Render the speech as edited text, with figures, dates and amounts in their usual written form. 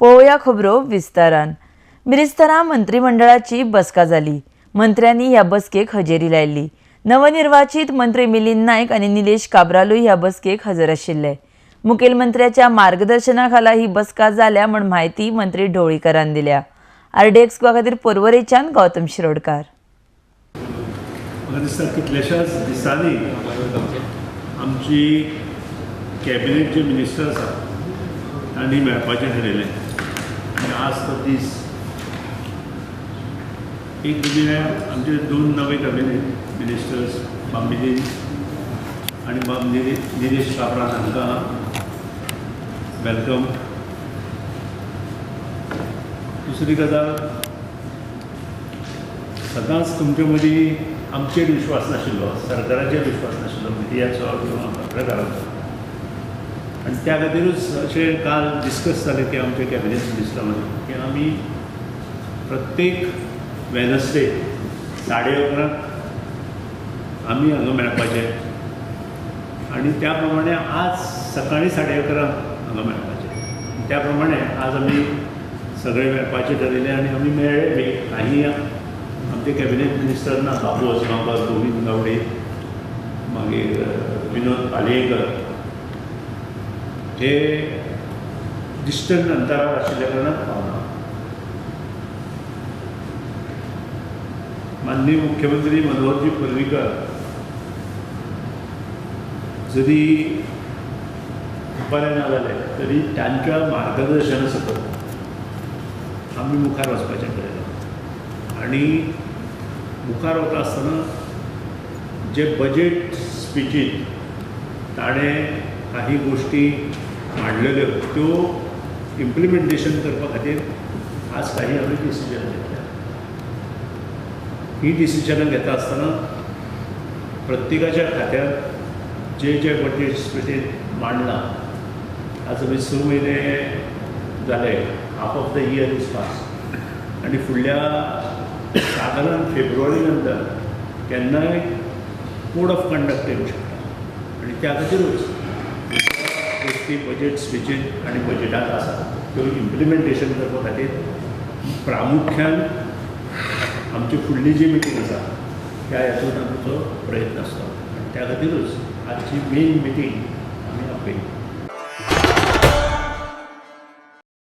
पळोवया खबरो विस्तारान. बिरेस्तारा मंत्रिमंडळाची बसका जाली. मंत्र्यांनी ह्या बसकेक हजेरी लायली. नवनिर्वाचित मंत्री मिलिंद नायक आनी निलेश काब्रालूय ह्या बसकेक हजर आशिल्ले. मुखेलमंत्र्याच्या मार्गदर्शनाखाला ही बसका जाल्या म्हूण म्हायती मंत्री ढवळीकरान दिल्या. आरडीएक्स गोवा खातीर पर्वरेच्यान गौतम शिरोडकार. म्हाका दिसता कितल्याशाच दिसांनी आमची कॅबिनेट जे मिनिस्टर आसा तांणी मेळपाचें ठरयलें आनी आज तो दीस. एक म्हणजे आमचे दोन नवे कॅबिनेट मिनिस्टर्स बाब मिलिंद आनी बाब निलेश काब्राल हांकां welcome. दुसरी गजाल, सदांच तुमचे मदीं आमचेर विश्वास नाशिल्लो, सरकाराचेर विश्वास नाशिल्लो, मिडियाचो किंवा पत्रकारांचो, आनी त्या खातीरूच अशें काल डिस्कस जालें की आमच्या कॅबिनेट मिनिस्टरा मदीं की आमी प्रत्येक वेनसडे 11:30 आमी हांगा मेळपाचें आनी त्या प्रमाणे आज सकाळीं 11:30 हांगा मेळपाचें. त्या प्रमाणे आज आमी सगळे मेळपाचें ठरयलें आनी आमी मेळ्ळे बी. काही आमचे कॅबिनेट मिनिस्टर ना, बाबू आजगांवकर, गोविंद गावडे, मागीर विनोद पालयेकर हे डिस्टंट अंतरार आशिल्ल्या कारणान पावना. माननीय मुख्यमंत्री मनोहरजी पर्रीकर जरी बरें ना जालें तरी तांच्या मार्गदर्शना सकयल आमी मुखार वचपाचें ठरयलां आनी मुखार वता आसतना जे बजेट स्पिचींत ताणें काही गोश्टी मांडलेल्यो त्यो इम्प्लिमेंटेशन करपा खातीर आज काही आमी डिसिजन घेतल्या. ही डिसिजनां घेता आसतना प्रत्येकाच्या खात्यात जे जे बजेट स्पिचींत मांडलां, आज आमी 6 म्हयने जाले, half of the year is pass आनी फुडल्या सादारण फेब्रुवारी नंतर केन्नाय कोड ऑफ कंडक्ट येवंक शकता आनी त्या खातीरूच गोश्टी बजेट स्पिचींत आनी बजेटांत आसा त्यो इम्प्लिमेंटेशन करपा खातीर प्रामुख्यान आमची फुडली जी मिटींग आसा त्या हातूंत आमचो प्रयत्न आसता आनी त्या खातीरूच आजची मेन मिटींग आमी आपयली.